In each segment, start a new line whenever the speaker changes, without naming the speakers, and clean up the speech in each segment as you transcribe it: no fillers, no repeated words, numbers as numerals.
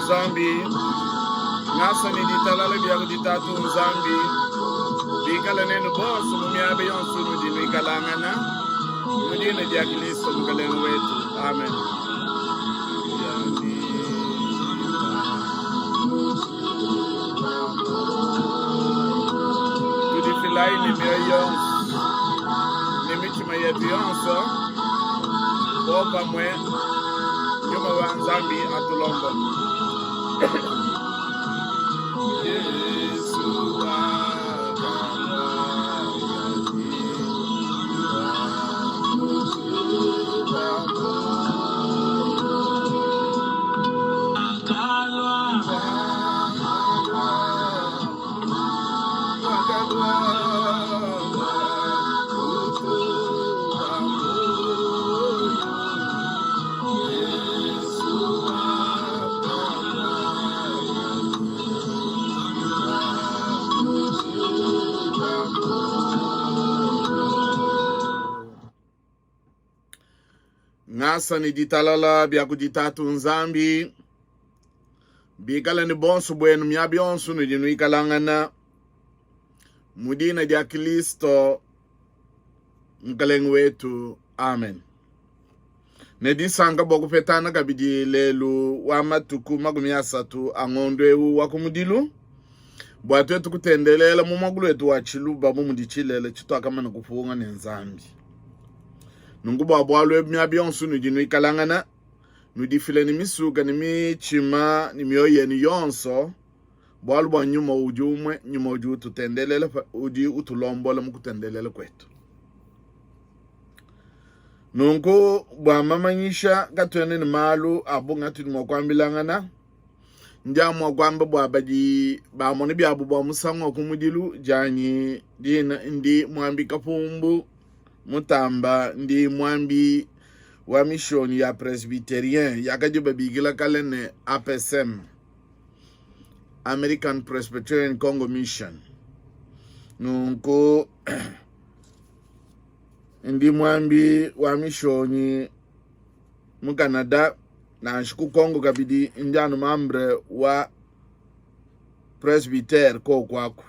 Nzambi, ngasa ne ditalala bia kudi Tatu Nzambi bikale nenu bonso mu miaba yonso inudi nuikalangana, mu dina dia Kristo Mukalenge wetu. Amen. Tudifilayi ne mioyo yonso ne mitshima yetu yonso popamue, nyuma wa Nzambi atulombole. Yesu Ngasa ne ditalala bia kudi Tatu Nzambi bikale ne bonso buenu miaba yonso nudi nuikalangana mu dina dia Kristo Mukalenge wetu. Amen. Ne disanka bua kupetana kabidi lelu wa matuku 30 a ngondo eu wa kumudilu bua tuetu kutendelela mu muakulu wetu wa Tshiluba bu mudi tshilele tshituakamana kupunga ne Nzambi. Nunku bua bualu ebu miaba yonso nudi nuikalangana, nudifile ne misuka ne mitshima ne mioyo yenu yonso, bualu bua nyuma udi umue, nyuma udi ututendelela, udi utulombola mu kutendelela kuetu. Nunku bua mamanyisha katuena ne malu a bungi atudi mua kuambilangana. Ndi mua kuamba bua badi bamona biabu bua musangu wa kumudilu dianyi dina ndi Muambi Kapumbu Mutamba, ndi muambi wa mishonyi ya Presbyterien yakadi babikila kale ne APCM, American Presbyterian Congo Mission. Nunku ndi muambi wa mishonyi mu Canada nansha ku Congo kabidi ndi anu membre wa presbytere koku aku.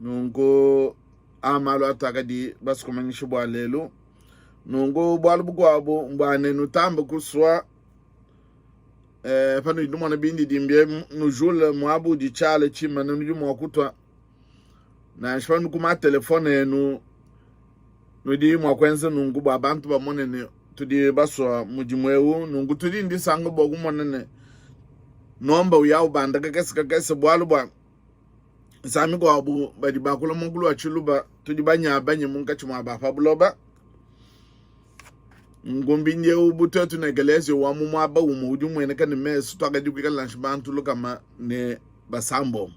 Nunku a malu atuakadi basukumanyisha bua lelu. Nunku bualu bukuabu mbua ne nutambe kusua eh, panudi numona bindidimbi ebi nujule muaba udi tshiala tshimane nudi mua kutua nansha panu ku matelefone enu nudi mua kuenza nunku bua bantu bamone ne tudi basua mudimu eu. Nunku tudi ne disanka bua kumona ne nomba uya ubanda kakese kakese, bualu bua nsa mikuabu badi bakula muakulu wa Tshiluba tudi banyabanye munkatshi mua ba pa buloba. Nunku mpindieu bu tuetu ne ekeleziya wa mu muaba umue udi umueneka ne mesu, tuakadi kuikala nansha bantu 630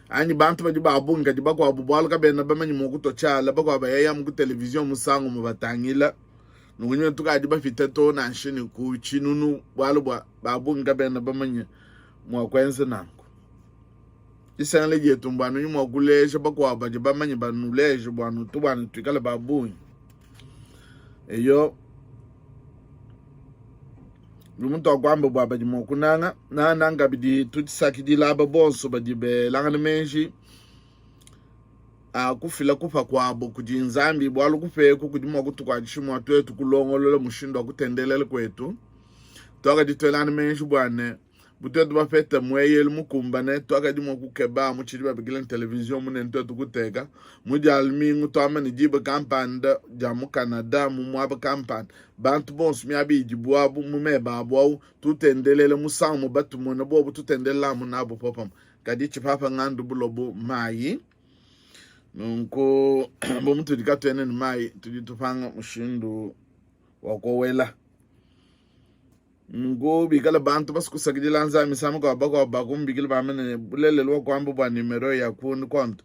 anyi bantu badi ba bungi, kadi bakuabu bualu kabena bamanye mua kutua tshiala, bakuabu bayaya mu ku televizion musangu umue batangila. Nunku nyuma tukadi bapite to nansha ne ku tshinunu, bualu bua ba bungi kabena bamanye mua kuenza nanku. Disangila dietu mbua nudi mua kuleja bakuabu badi bamanye banuleje bua nutu bua tuikale ba bungi. Eyo lumu tuakuamba bua badi mua kunanga nangananga kabidi tudisakidila aba bonso badi belangana meji a kufila kupa kuabo kudi Nzambi, bualu kupa eku kudi mua kutukuatshisha mua tuetu kulongolola mushindu wa kutendelela kuetu. Tuakadi tuelangana meji bua ne bu tuetu bapete mueyelu mukumbane, tuakadi mua kukeba mu tshidi babikila ne televizion munene, tuetu kuteka mu Dia lumingu tuamba ne diba kampanda dia mu Canada mu muaba kampanda, bantu bonso miaba idibu abu mu meba abu au tutendelele musangu batumona bobu tutendelela amu nabu popamue. Kadi tshipapa ngandu bulobu mayi. Nunku bu mutudi katuena ne mayi, tudi tupanga mushindu wa kuowela. Nunku bikala bantu basue kusakidila Nzambi misangu mikuabu, bakuabu bakumbikila bamba ne, bulelela wakuamba bua nimero ya ku konte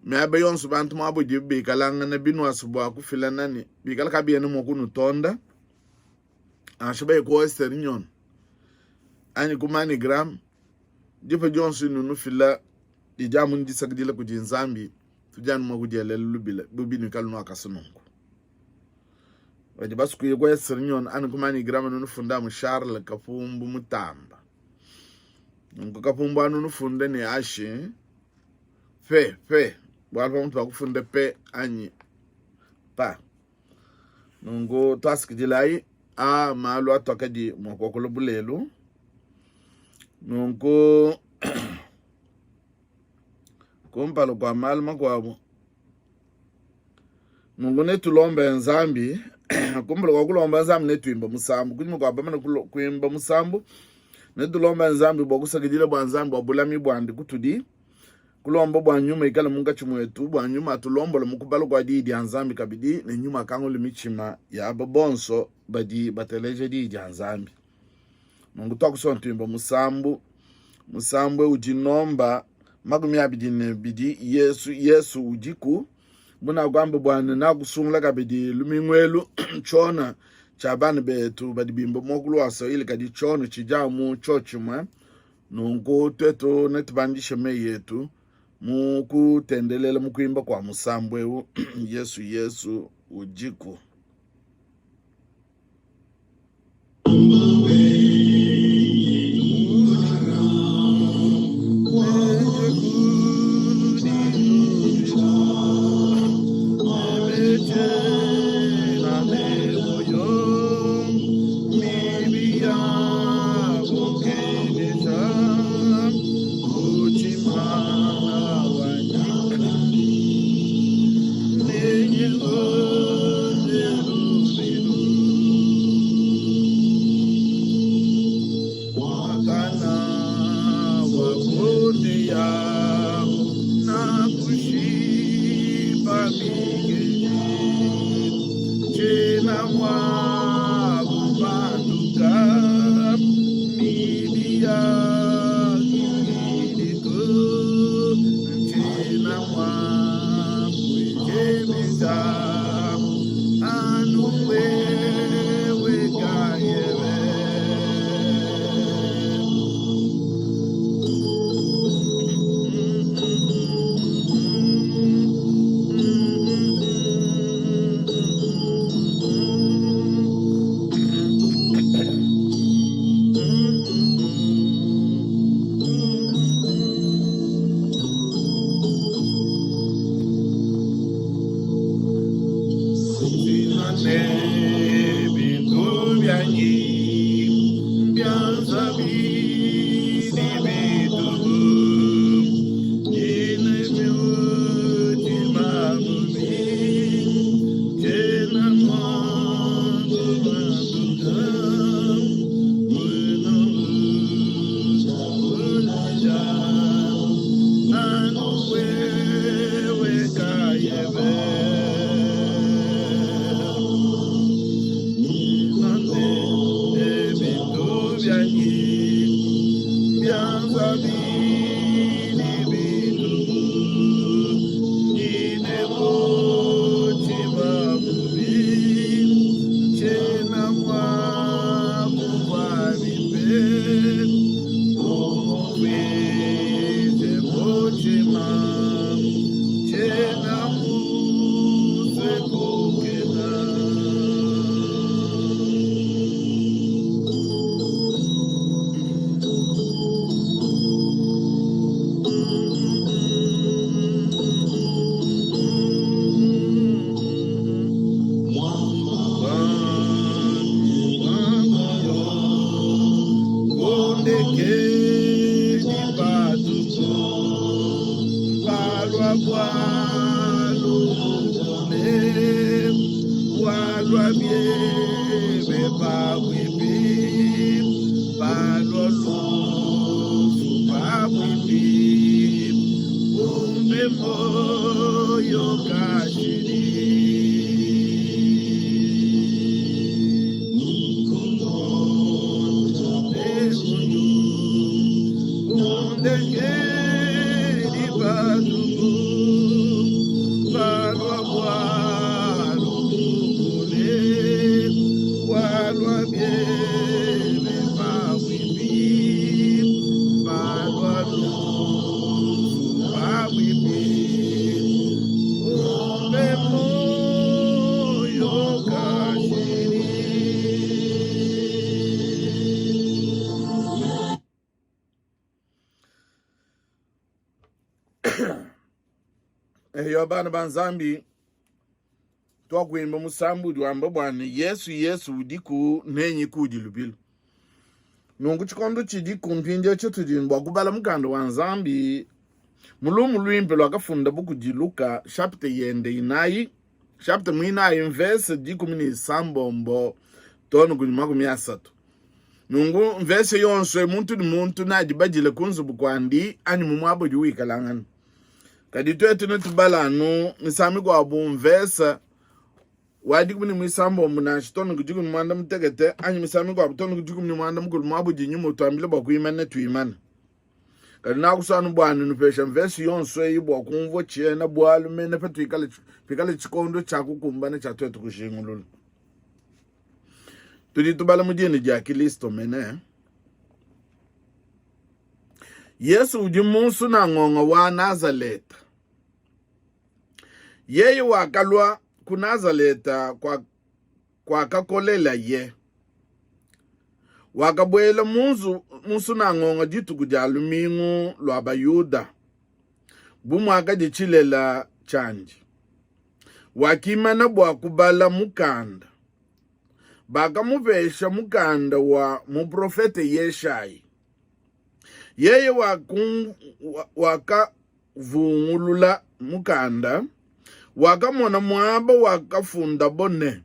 miaba yonso bantu muaba udibu bikalangana binuasu bua kufila nani bikala kabiena mua kunutonda nansha baye ku Western Union anyi ku MoneyGram dipa dionso inunufila didi amu disakidila kudi Nzambi tudi anu mua kudielela lubila bu binuikala nuakasa nunku. Badi basue kuya ku Western Union anyi ku MoneyGram nunufunda amu Charles Kapumbu Mutamba. Nunku Kapumbu anu nufunde ne H P P bualu pamutu pa kufunda P anyi pa. Nunku tuasikidilayi a malu atuakadi mua kuakula bulelu. Nunku kumpala kua malu makuabu Nunku netulombe Nzambi kumpala kua kulomba Nzambi netuimba musambu. Kunyima kua bamane kuimba musambu, netulombe Nzambi bua kusakidila bua Nzambi bua bulami buandi kutudi, kulomba bua nyuma ikale munkatshi muetu, bua nyuma atulombole mu kubala kua diyi dia Nzambi kabidi ne nyuma akangule mitshima ya aba bonso badi bateleja diyi dia Nzambi. Nunku tuakusua tuimba musambu, musambu eu udi nomba 22 Yesu, Yesu udiku. Munakuamba bua ne nakusungula kabidi lumingu elu tshiona tshia bana betu badi bimba muakulu wa Swahili, kadi tshiona tshidi amu tshiotshimue. Nunku tuetu netubandishe meyi etu mu kutendelela mu kuimba kua musambu eu Yesu, Yesu udiku. Eyo bana ba Nzambi, tuakuimba musambu udi wamba bua ne Yesu Yesu udiku nenyi kudi lubilu. Nunku tshikondo tshidiku mpindieu tshitudi ne bua kubala mukanda wa Nzambi mu lumu luimpe luakafundabu kudi Luka chapitre yende inayi chapitre muinayi mvese 16 too ne kudi 30. Nunku mvese yonso muntu ne muntu nadibadile ku nzubu kuandi anyi mu muaba udi wikalangana. Kadi tuetu netubala anu misangu mikuabu mvese wa 16 nansha too ne ku 18 anyi misangu mikuabu too ne ku 15 muaba udi nyuma utuambila bua kuimana tuimane. Kadi nakusua anu bua nunupesha mvese yonso eyi bua kumvua tshiena bualu mene patuikale pikale tshikondo tshia kukumbana tshia tuetu kujingulula. Tudi tubala mu dina dia Kilisto mene. Yesu udi mu nsunangonga wa Nazaleta. Yeye wakalua ku Nazaleta kuakakolelaye. Wakabuela mu nsunangonga dituku dia Lumingu lua Bayuda, bu muakadi tshilela tshiandi. Wakimana bua kubala mukanda. Bakamupesha mukanda wa muprofete Yeshayi. Yeye wakavungulula mukanda, wakamona muaba wakafundabo ne,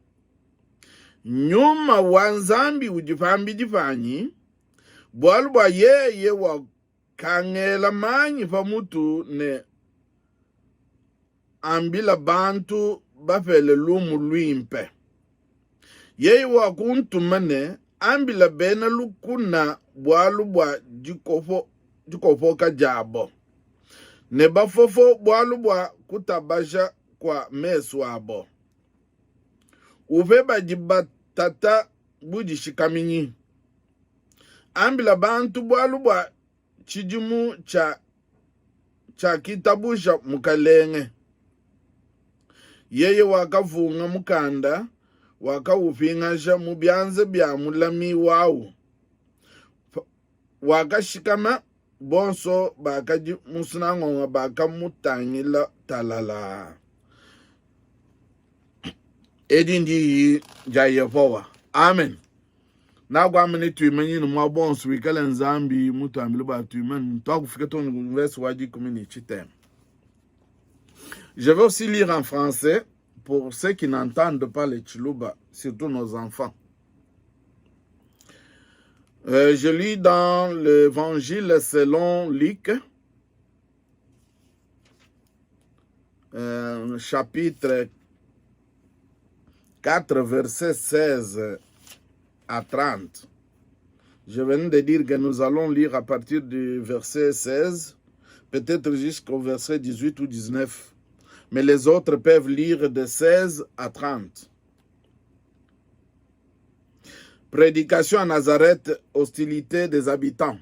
Nyuma wa Nzambi udi pambidi panyi, bualu bua yeye wakangela manyi pa mutu ne ambila bantu bapele lumu luimpe. Yeye wakuntuma ne ambila bena lukuna bualu bua dikopoka diabo, ne bafofo bualu bua kutabaja kua mesu abo. Upe badi batata budishikaminyi. Ambila bantu bualu bua tshidimu tshia tshiakitabuja Mukalenge. Yeye wakavunga mukanda, wakaupingaja mu bianza bia mulami wawu, wakashikama. Bonso bakadi mu nsunangonga bakamutangila talalaa. Edi ndiyi dia Yehowa. Amen. Nakuamba ne tuimanyine mua bonso wikale Nzambi mutuambile bua tuimane tuakufika too ne ku verse wa dikumi ne tshitema. Je vais aussi lire en français pour ceux qui n'entendent pas le Tshiluba, surtout nos enfants. Je lis dans l'évangile selon Luc, chapitre 4, verset 16 à 30. Je viens de dire que nous allons lire à partir du verset 16, peut-être jusqu'au verset 18 ou 19. Mais les autres peuvent lire de 16 à 30. Prédication à Nazareth, hostilité des habitants.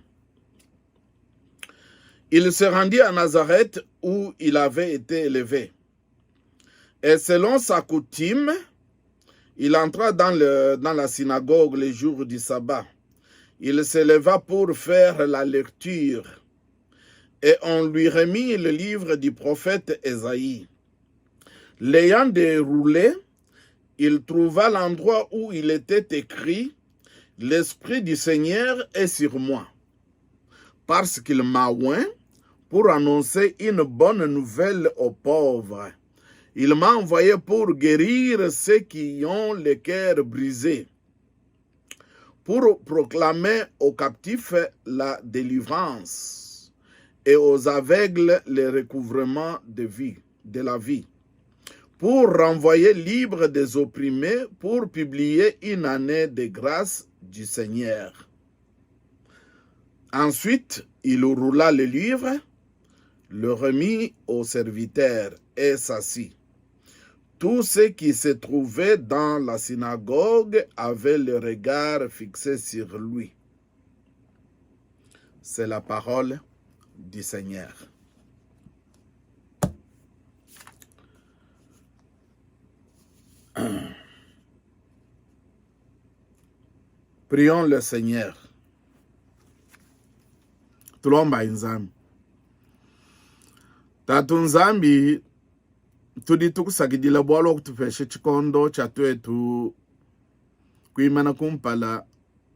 Il se rendit à Nazareth où il avait été élevé. Et selon sa coutume, il entra dans, le, dans la synagogue le jour du sabbat. Il se leva pour faire la lecture et on lui remit le livre du prophète Ésaïe. L'ayant déroulé, il trouva l'endroit où il était écrit L'Esprit du Seigneur est sur moi, parce qu'il m'a oint pour annoncer une bonne nouvelle aux pauvres. Il m'a envoyé pour guérir ceux qui ont le cœur brisé, pour proclamer aux captifs la délivrance et aux aveugles le recouvrement de vie, de la vie, pour renvoyer libre des opprimés, pour publier une année de grâce du Seigneur. Ensuite, il roula le livre, le remit au serviteur et s'assit. Tous ceux qui se trouvaient dans la synagogue avaient le regard fixé sur lui. C'est la parole du Seigneur. Prions le Seigneur. Tulomba Nzambi. Tatu Nzambi. Tudi tukusakidila bualu wakutupesha tshikondo tshia tuetu kuimana kumpala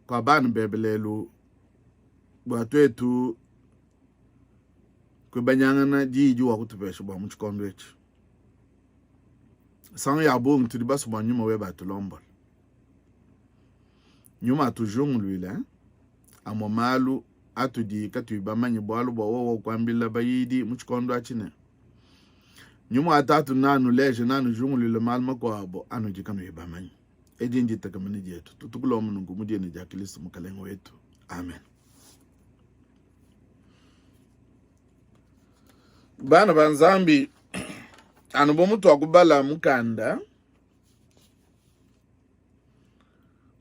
kua bana bebe lelu bua tuetu kuibanyangana diyi diwakutupesha bua mu tshikondo etshi. Misangu ya bungi tudi basue bua nyuma webe atulombole. Nyuma atujunguluile amue malu atudi katuyi bamanye, bualu bua wowo kuambila bayidi mu tshikondo atshi ne, Nyuma wa Tatu nanuleje, nanujunguluile malu makuabo anudi kanuyi bamanye. Edi nditekemena dietu. Tutukulomba nunku mu dina dia Kristo Mukalenge wetu. Amen. Bana ba Nzambi, anu bu mutuakubala mukanda,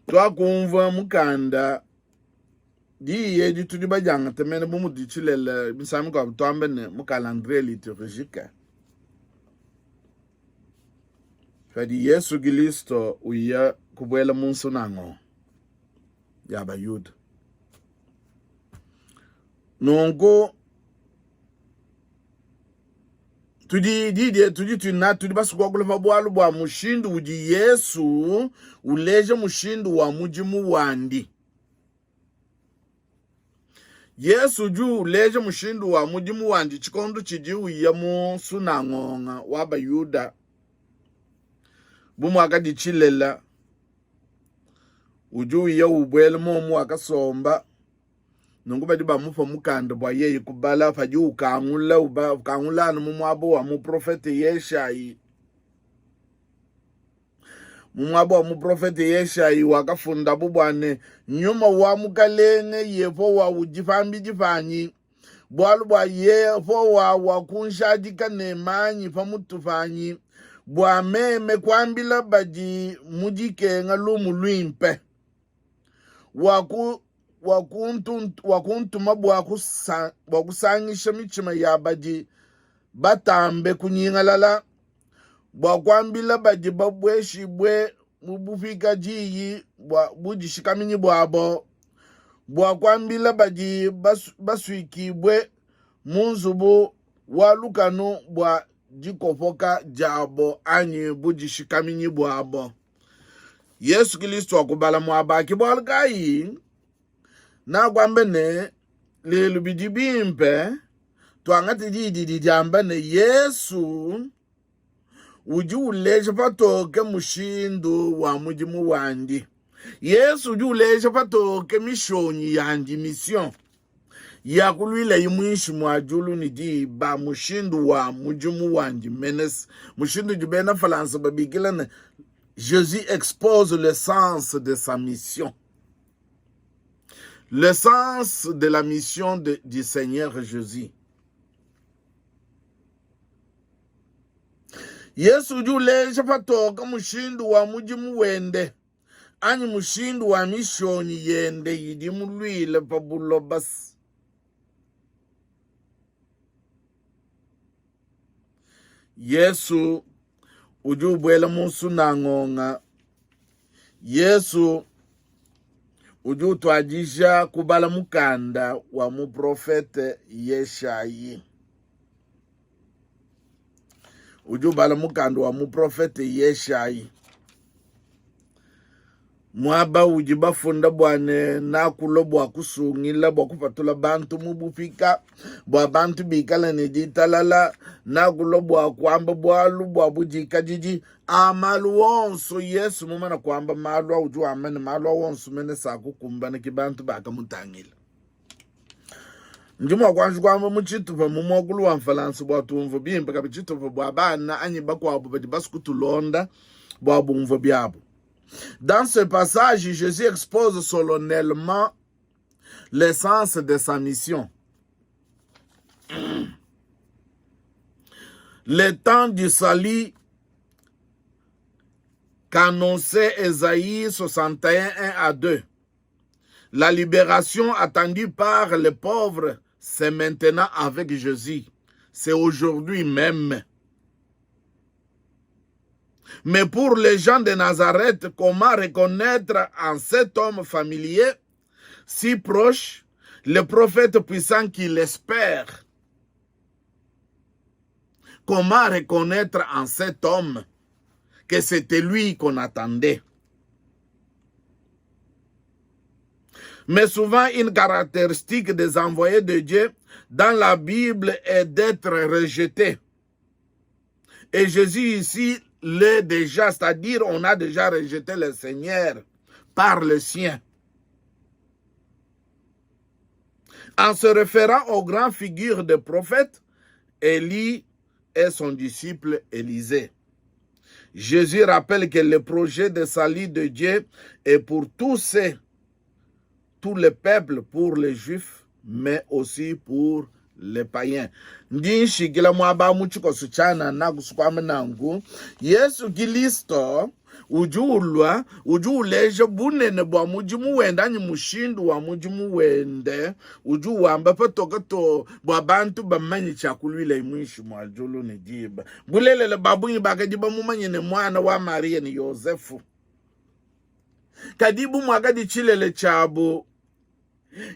tuakumvua mukanda diyi edi tudi badiangate mene bu mudi tshilele misangu mikuabu tuambe ne mu calendrier liturgique padi Yesu Kilisto uya kubuela mu nsunangonga ya Bayuda. Nunku tudi di tudi tuna tudi basue kuakula pa bualu bua mushindu udi Yesu uleja mushindu wa mudimu wandi. Yesu udi uleja mushindu wa mudimu wandi tshikondo tshidi uya mu nsunangonga wa Bayuda bu muakadi tshilela udi uya ubuela muomu wakasomba nunku badi bamupa mukanda bua yeye kubala padi ukangula ukangula anu mu muaba wa muprofete Yeshayi mu muaba wa muprofete Yeshayi wakafundabu bua ne nyuma wa mukalenge Yehowa udi pambidi panyi bualu bua Yehowa wakunjadika ne manyi pa mutu panyi bua meme kuambila badi mu dikenga lumu luimpe waku wakuntuma bua kusangisha mitshima ya badi batambe kunyingalala, bua kuambila badi babueshibue mu bupika diyi bua budishikaminyi buabo, bua kuambila badi basuikibue mu nzubu wa lukanu bua dikopoka diabo anyi budishikaminyi buabo. Yesu Kilisto wakubala muaba ke bualu kayi nakuamba ne lelu bidi bimpe tuangate diyi didi diamba ne Yesu udi uleja patoke mushindu wa mudimu wandi. Yesu udi uleja patoke mishonyi yandi, mission ya kuluilayi muinshi mua diulu ne diba, mushindu wa mudimu wandi mene, mushindu udi bena Falansa babikila ne Jesus expose le sens de sa mission. Le sens de la mission de, du Seigneur Jésus. Yesu udi uleja patoke mushindu wa mudimu wende anyi mushindu wa mishonyi yende idi muluile pa buloba. Yesu udi ubuela mu nsunangonga. Yesu udi utuadija kubala mukanda wa muprofete Yeshayi. Udi ubala mukanda wa muprofete Yeshayi muaba udi bafunda bua ne nakulua bua kusungila bua kupatula bantu mu bupika bua bantu bikale ne ditalala nakulua bua kuamba bualu bua budikadidi a malu onso yesu mumana kuamba malu a udi wamba ne malu a onso mene sakukumbana ke bantu bakamutangila ndi mua kuanji kuamba mu tshitupa mu muakulu wa mfalansa bua tumvue bimpe kabidi tshitupa bua bana anyi bakuabu badi basue kutulonda bua bumvue biabu Dans ce passage, Jésus expose solennellement l'essence de sa mission. Le temps du salut qu'annonçait Ésaïe 61, 1 à 2. La libération attendue par les pauvres, c'est maintenant avec Jésus. C'est aujourd'hui même. Mais pour les gens de Nazareth, comment reconnaître en cet homme familier, si proche, le prophète puissant qu'il espère? Comment reconnaître en cet homme que c'était lui qu'on attendait? Mais souvent, une caractéristique des envoyés de Dieu dans la Bible est d'être rejeté. Et Jésus ici l'est déjà, c'est-à-dire on a déjà rejeté le Seigneur par le sien. En se référant aux grandes figures des prophètes, Élie et son disciple Élisée. Jésus rappelle que le projet de salut de Dieu est pour tous ceux, tous les peuples, pour les Juifs, mais aussi pour les païens. Ndi nshikila muaba mu tshikoso tshianana kusukuama nanku, Yesu Kilisto udi ulua, udi uleja bunene bua mudimu wende anyi mushindu wa mudimu wende, udi uwamba patoke too bua bantu bamanye tshiakuluilaye muinshi mua diulu ne diba. Bulelela, ba bungi bakadi bamumanye ne muana wa Mariya ne Yozefu, kadi bu muakadi tshilele tshiabu,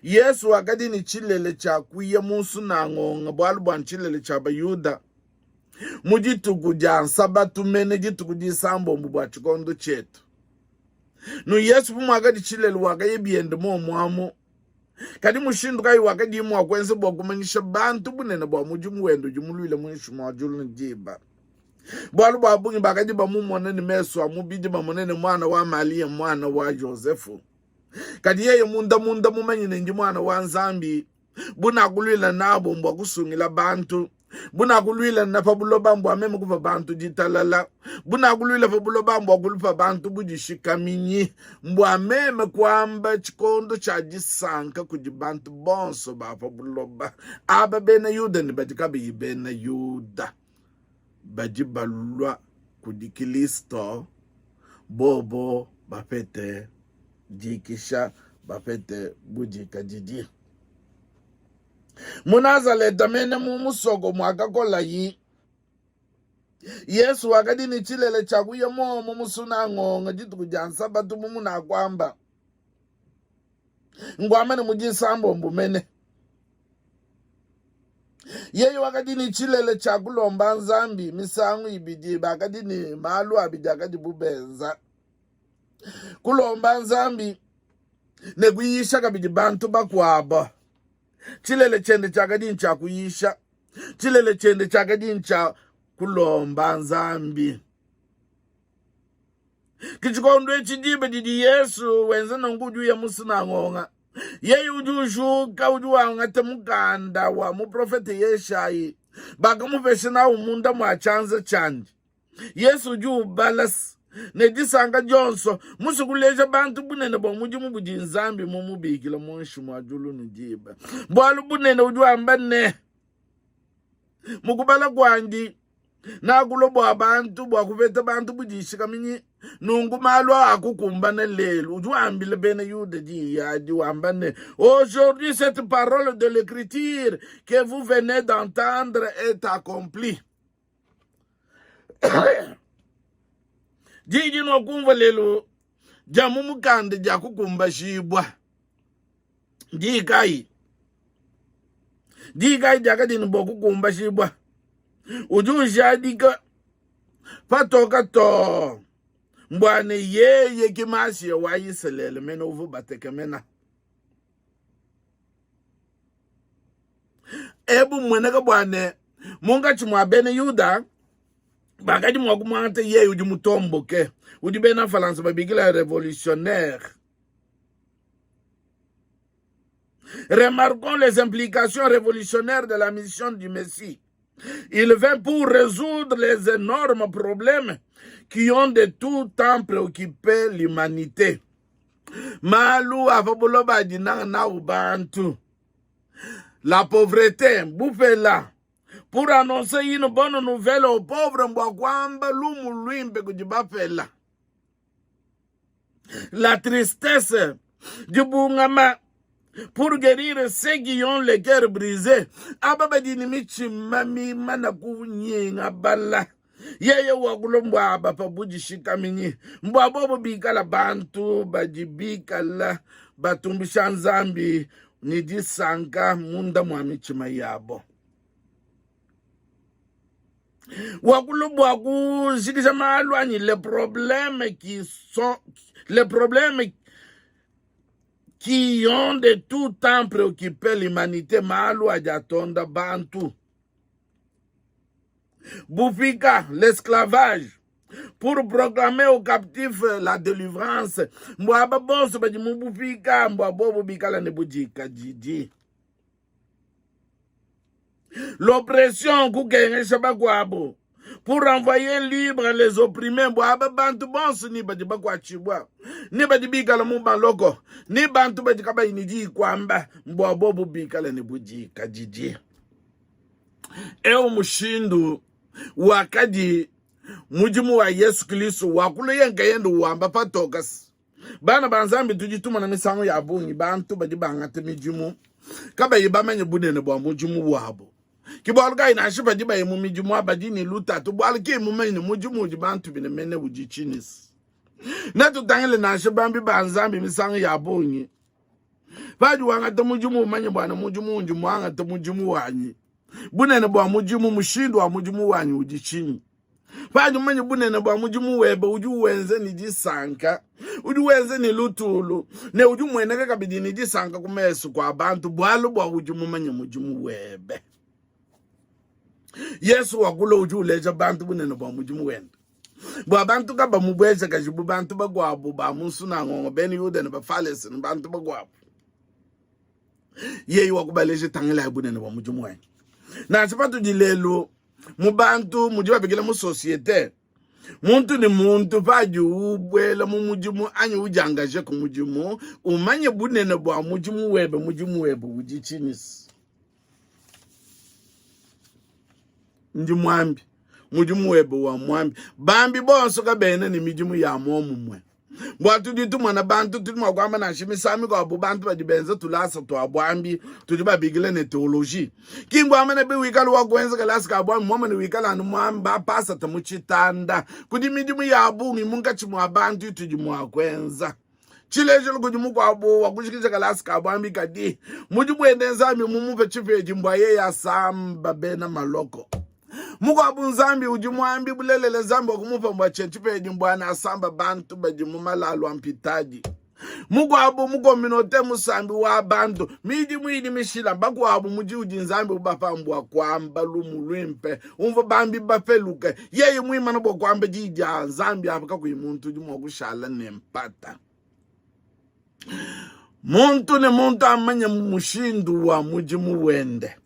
Yesu wakadi ne tshilele tshia kuya mu nsunangonga, bualu bua ntshilele tshia Bayuda, mu dituku dia Nsabatu mene, dituku disambombo bua tshikondo tshietu. Nu Yesu bu muakadi tshilele wakaya biende muomu amu. Kadi mushindu kayi wakadiye mua kuenza bua kumanyisha bantu bunene bua mudimu wende udi muluile muinshi mua diulu ne diba? Bualu bua bungi bakadi bamumona ne mesu a mubidi, bamone ne muana wa Malia, muana wa Jozefu. Kadi yeye munda munda mumanye ne ndi muana wa Nzambi, bunakuluila nabo mbua kusungila bantu, bunakuluila na pa buloba mbua meme kupa bantu ditalala, bunakuluila pa buloba mbua kulupa bantu budishikaminyi, mbua meme kuamba tshikondo tshia disanka kudi bantu bonso ba pa buloba, aba bena Yuda ne badi kabayi bena Yuda, badi balua kudi Kilisto, bobo bapete dikisha, bapete budikadidi. Mu Nazaleta mene mu musoko muakakolayi, Yesu wakadi ne tshilele tshia kuya muomu mu sunangonga dituku dia Nsabatu bu munakuamba, nguamba ne mu disambombo mene. Yeye wakadi ne tshilele tshia kulomba Nzambi misangu ibidi, bakadi ne malu abidi akadibu benza: kulomba Nzambi ne kuyisha kabidi bantu bakuabo. Tshilele tshiende tshiakadi ntshia kuyisha, tshilele tshiende tshiakadi ntshia kulomba Nzambi. Ke tshikondo etshi diba didi Yesu wenza nunku, udi uya mu sunangonga. Yeye udi ujuka, udi wangata mukanda wa muprofete Yeshayi, bakamupesha nawu munda mua tshianza tshiandi. Yesu udi ubala ne disanka dionso, musue kuleja bantu bunene bua mudimu budi Nzambi mumubikila muinshi mua diulu ne diba. Bualu bunene udi wamba ne, mu kubala kuandi nakulua bua bantu bua kupeta bantu budishikaminyi nunku malu aa akukumbana lelu. Udi wambila bena Yuda diyi adi wamba ne, aujourd'hui cette parole de l'écriture que vous venez d'entendre est accomplie. Diyi dinuakumvua lelu dia mu mukanda dia kukumbajibua. Diyi kayi? Diyi kayi diakadi ne bua kukumbajibua? Udi ujadika patoka too mbua ne yeye ke Masiya wa Isalele mene uvua batekemena. Ebu mmueneka bua ne munkatshi mua bena Yuda bakadi mua kumuangata yeye udi mutomboke, udi bena Falansa babikila revolutionnaire. Remarquons les implications révolutionnaires de la mission du Messie. Il vint pour résoudre les énormes problèmes qui ont de tout temps préoccupé l'humanité. Malu a pa buloba adi nawu bantu. La pauvreté, bupela, pour annoncer une bonne nouvelle aux pauvres, mbua kuamba lumu luimpe kudi bapela. La tristesse, dibungama, pour guérir ceux qui ont le cœur brisé, aba badi ne mitshima mimana kunyingabala. Yeye wakulua mbua aba pa budishikaminyi, mbua bobo bikala bantu badi bikala batumbisha Nzambi ne disanka munda mua mitshima yabo. Wakulu bua kujikija malu anyi les problèmes qui sont les problèmes qui ont de tout temps préoccupé l'humanité, malu adi atonda bantu. Bupika, l'esclavage, pour proclamer aux captifs la délivrance. Mbua aba bonso badi mu bupika, mbua bobo bikala ne budikadidi. L'oppression kukengesha bakuabu pour renvoyer libre les opprimés bua aba bantu bonso ni badi bakuatshibua ni badi bikala mu maloko ni bantu badi kabayi ne diyi kuamba mbua bobu bikala ne budikadidi. Eu mushindu wakadi mudimu wa Yesu Kristo wakuluye nkayende wamba patoka. Bana ba Nzambi, tudi tumona misangu ya bungi bantu badi bangata midimu kabayi bamanye bunene bua mudimu wabu. Ke bualu kayi nansha badi baye mu midimu badi ne lutatu, bualu ki mumanye ne mudimu udi bantu bine mene udi tshinyi. Netutangile nansha bambi ba Nzambi misangu ya bungi padi wangata mudimu umanye bua ne mudimu undi muangate mudimu wanyi bunene bua mudimu mushindu wa mudimu wanyi udi tshinyi. Padi mumanye bunene bua mudimu webe, udi uwenza ne disanka, udi uwenza ne lutulu, ne udi umueneka kabidi ne disanka ku mesu kua bantu, bualu bua udi mumanye mudimu webe. Yesu wakula udi uleja bantu bunene bua mudimu wende, bua bantu kabamubuejakaji bu bantu bakuabu ba mu nsunangongo, bena Yuda ne Bafalese ne bantu bakuabu. Yeye wakubaleja, tangilayi bunene bua mudimu wende. Nansha patudi lelu mu bantu mudi babikila mu societe muntu ne muntu padi ubuela mu mudimu anyi udiangaje ku mudimu umanye bunene bua mudimu webe mudimu webe udi tshinyi ndi muambi mudimu webe wa muambi bambi bonso kabena ne midimu ya muomumue Bua tudi tumona bantu, tudi mua kuamba nansha misangu mikuabu bantu badi benza tulasa tua buambi tudi babikila ne teoloji. Ki nkuamba ne biwikala wa kuenza kalasa ka buambi muamue ne wikala anu muamba pasata mu tshitanda. Kudi midimu ya bungi munkatshi mua bantu itudi mua kuenza. Tshilejilu, kudi mukuabu wa kujikija kalasa ka buambi kadi mudimu wende Nzambi mumupe tshipedi mbua yeye asamba bena maloko. Mukuabu Nzambi udi muambi bulelela, Nzambi wakumupa mbua tshia tshipedi mbua asamba bantu badi mu malalu a mpitadi. Mukuabu mu communauté musambi wa bantu, midimu idi mishila bakuabu mudi udi Nzambi ubapa mbua kuamba lumu luimpe. Umvua bambi bapeluke, yeye muimana bua kuamba diyi dia Nzambi apa kakuyi muntu udi mua kushala ne mpata. Muntu ne muntu amanye mushindu wa mudimu wende.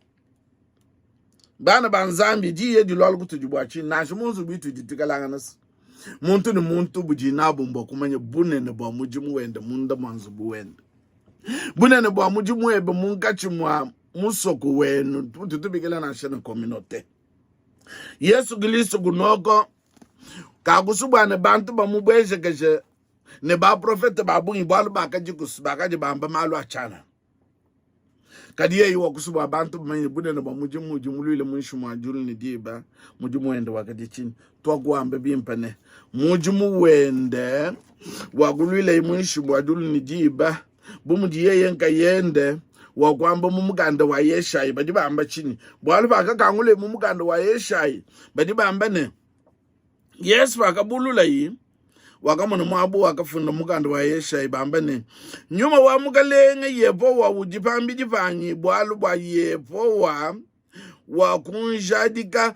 Bana ba Nzambi, diyi edi lualu kutudi bua tshinyi? Nansha mu nzubu itudi tuikalangana, muntu ne muntu budi nabu mbua kumanya bunene bua mudimu wende munda mua nzubu wende, bunene bua mudimu webe munkatshi mua musoko wenu, tutubikila nansha ne communauté. Yesu Kristo kunoko kakusubua ne bantu bamubuejekeje ne baprofete ba bungi, bualu bakadi bakadi bamba malu a tshianana. Kadi yeye wakusua bua bantu bamanye bunene bua mudimu udi muluile muinshi mua diulu ne diba. Mudimu wende wakadi tshinyi? Tuakuamba bimpe ne, mudimu wende wakuluilaye muinshi mua diulu ne diba, bu mudi yeye nkayende wakuamba mu mukanda wa Yeshayi. Badi bamba tshinyi? Bualu pakakangulaye mu mukanda wa Yeshayi, badi bamba ne, Yesu pakabululayi wakamona muabu wakafunda mukanda wa Yeshayi bamba ne, Nyuma wa Mukalenge Yehowa udi pambidi panyi, bualu bua Yehowa wakunjadika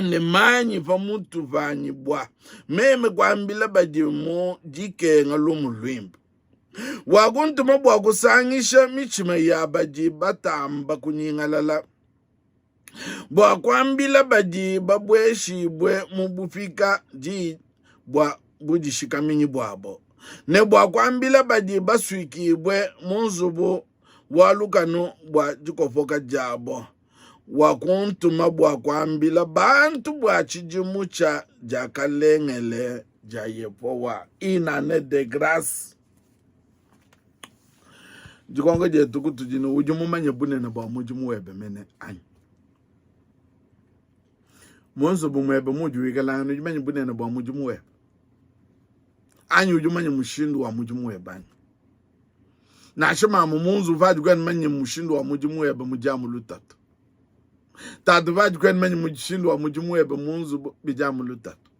ne manyi pa mutu panyi bua meme kuambila badi mu dikenga lumu luimpe. Wakuntuma bua kusangisha mitshima ya badi batamba kunyingalala bua kuambila badi babueshibue mu bupika di bua budishikaminyi buabo, ne bua kuambila badi basuikibue mu nzubu wa lukanu bua dikopoka diabo. Wakuntuma bua kuambila bantu bua tshidimu tshia diakalengele dia Yehowa, une année de grâce. Dikonko dietu kutudi ne, udi mumanye bunene bua mudimu webe mene anyi? Mu nzubu muebe muudi wikalangana, udi mumanye bunene bua mudimu webe anyi? Udi mumanye mushindu wa mudimu webe anyi? Nansha mamu mu nzubu padi kuena mumanye mushindu wa mudimu webe, mudi amu lutatu. Tatu padi kuena manye mushindu wa mudimu webe mu nzubu bidi amu lutatu.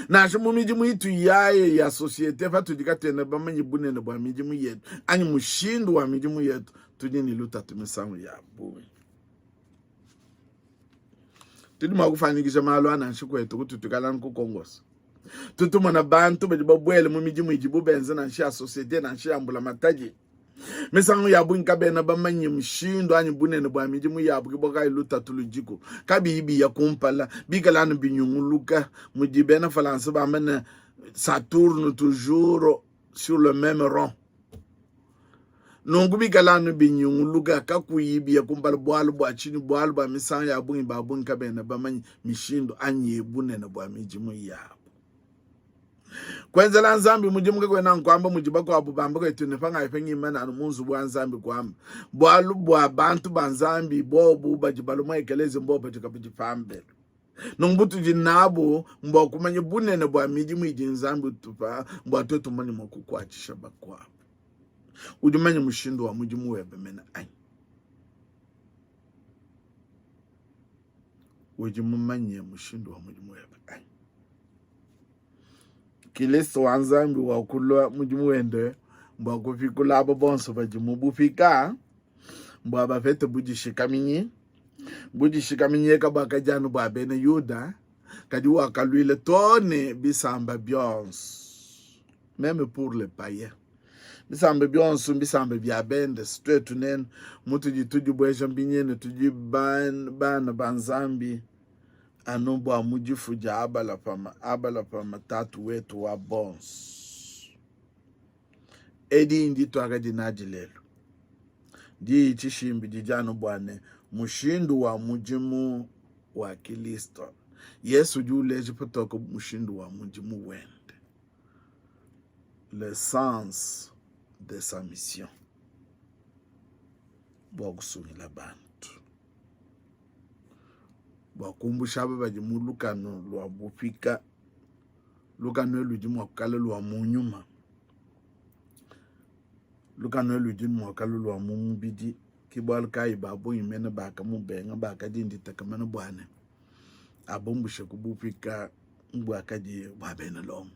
Nansha mu midimu itu yaye ya societe patudi katuena bamanye bunene bua midimu yetu anyi mushindu wa midimu yetu, tudi ne lutatu misangu ya bungi. Tudi mua kufuanyikija malu a nansha kuetu kututuikala ku Kongos. Tutumona bantu badi babuele mu midimu idibu benza nansha ya societe nansha ya mbulamatadi. Misangu ya bungi kabena bamanye mushindu anyi bunene bua midimu yabu, ke bualu kayi lutatu ludiku kabiyi biya kumpala, bikale anu binyunguluka. Mudi bena Falansa bamba ne, ça tourne toujours sur le meme rond. Nunku bikale anu binyunguluka kakuyi biya kumpala. Bualu bua tshinyi? Bualu bua misangu ya bungi ba bungi kabena bamanye mishindu anyi bunene bua midimu yabu. Kuenzela Nzambi mudimu kakuena nkuamba mudi bakuabu bamba kwetu ne pangayi pengimana anu mu nzubu wa Nzambi kuamba. Bualu bua bantu ba Nzambi bobu badi balua mu ekelezia mbobu badi kabidi pambelu. Nunku butudi nabu mbua kumanya bunene bua midimu idi Nzambi utupa bua tuetu tumanye mua kukuatshisha bakuabu. Udi manye mushindu wa mudimu webe mene anyi? Udi mumanye mushindu wa mudimu webe anyi? Kilisto wa Nzambi wakulua mudimu wende mbua kupikula abo bonso badi mu bupika mbua bapete budishikaminyi. Budishikaminyi eka buakadi anu bua bena Yuda, kadi wakaluila too ne bisamba bionso, meme pour les païens. Bisamba bionso mbisamba bia bende, si tuetu nenu mutudi tudibueja mbinyene tudi bana ba Nzambi anu bua mu difu dia Abalapama, Abalapama tatu wetu wa bonso. Edi ndituakadi nadi lelu. Diyi tshishimbi didi anu bua ne mushindu wa mudimu wa Kilisto. Yesu udi uleja patoke mushindu wa mudimu wende, le sens de sa mission, bua kusungila bantu. bua kumbusha aba badi mu lukanu lua bupika. Lukanu elu ludi mua kukala lua mu nyuma, lukanu elu ludi mua kukala lua mu mubidi. Ke bualu kayi ba bungi mene bakamubenga, bakadi nditekemena bua ne abumbushe ku bupika buakadi bua bena Lomo.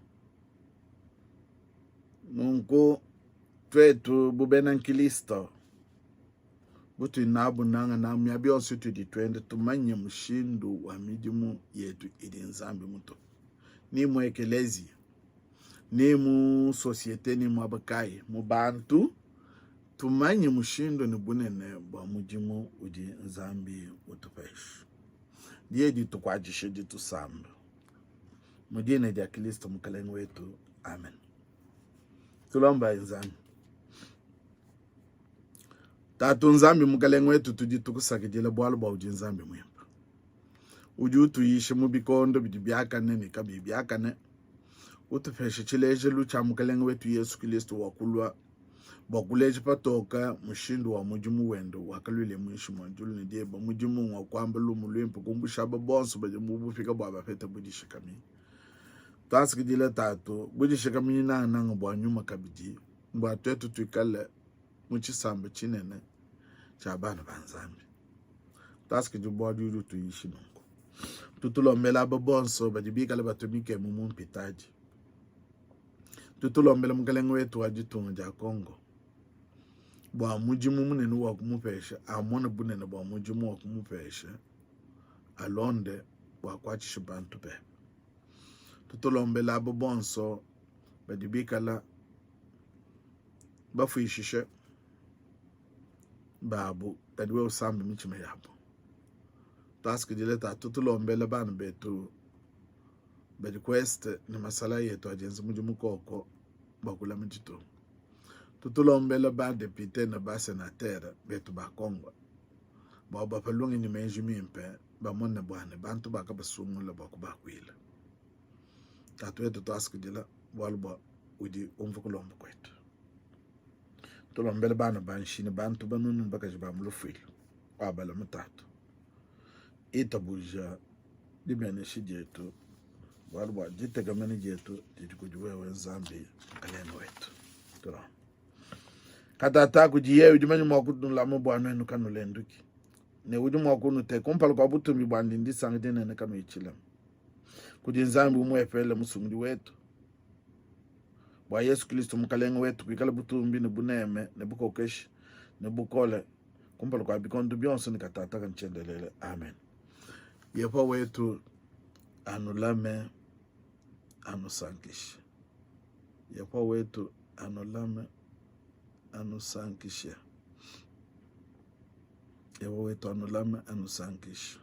Nunku tuetu bu bena Nkristo butudi nabu nangananga miaba yonso itudi tuenda, tumanye mushindu wa midimu yetu idi Nzambi mutupe, ni mu ekeleziya, ni mu societe, ni muaba kayi, mu bantu, tumanye mushindu ne bunene bua mudimu udi Nzambi utupesha. Diye ditukuatshishe, ditusamba mu dina dia Kristo Mukalenge wetu, amen. Tulombayi Nzambi. Tatu Nzambi Mukalenge wetu, tudi tukusakidila bualu bua udi Nzambi muimpe. Udi utuyisha mu bikondo bidi biakane ne kabiyi biakane, utupesha tshilejelu tshia Mukalenge wetu Yesu Kristo wa kulua bua kuleja patoka mushindu wa mudimu wende wakaluile muinshi mua diulu ne dieba. Mudimu ngua kuamba lumu luimpe, kumbusha aba bonso badi mu bupika bua bapete budishikaminyi. Tuasakidila Tatu, budishikaminyi nangananga bua nyuma kabidi bua tuetu tuikale mu tshisamba tshinene tshia bana ba Nzambi. Tuasakidila bualu udi utuyishi nunku. Tutulombela aba bonso badi bikale batumike mu mpitadi. Tutulombela mukalenge wetu wa ditunga dia Congo bua mudimu munene wa kumupesha, amone bunene bua mudimu wa kumupesha, alonde bua akuatshishe bantu bebe. Tutulombela aba bonso badi bikala bafuishishe babu, kadi wewe usambe mitshima yabu. Tuasakidile Tatu, tulombele bana betu badi ku est ne masalayi etu adi enza mudimu koko bua kulama ditunga. Tutulombele ba depute ne ba senatere betu ba Congo bua bapa lungenyi meji mimpe, bamone bua ne bantu bakabasungula bua kubakuila. Tatu wetu, tuasakidila bualu bua udi umvua kulomba kuetu. Tulombele bana ba nshi ne bantu banunu ne bakaji ba mu lufuila wabala mu tatu. Itabuja dibenesha dietu bualu bua ditekemena dietu didi kudi wewe Nzambi Mukalenge wetu. Tulombe. Katata kudi yeye udi manye mua kutulama bua nuenu kanulenduki. Ne udi mua kunuteka kumpala kua butumbi buandi ndisanka dinene kanuyi tshilema. Kudi Nzambi umuepele Musungidi wetu, bua Yesu Kristo Mukalenge wetu, kuikala butumbi ne buneme ne bukokeshi ne bukole kumpala kua bikondo bionso ne katataka ne tshiendelele. Amen. Yehowa wetu anulame, anusankishe. Yehowa wetu anulame, anusankishe. Yehowa wetu anulame, anusankishe.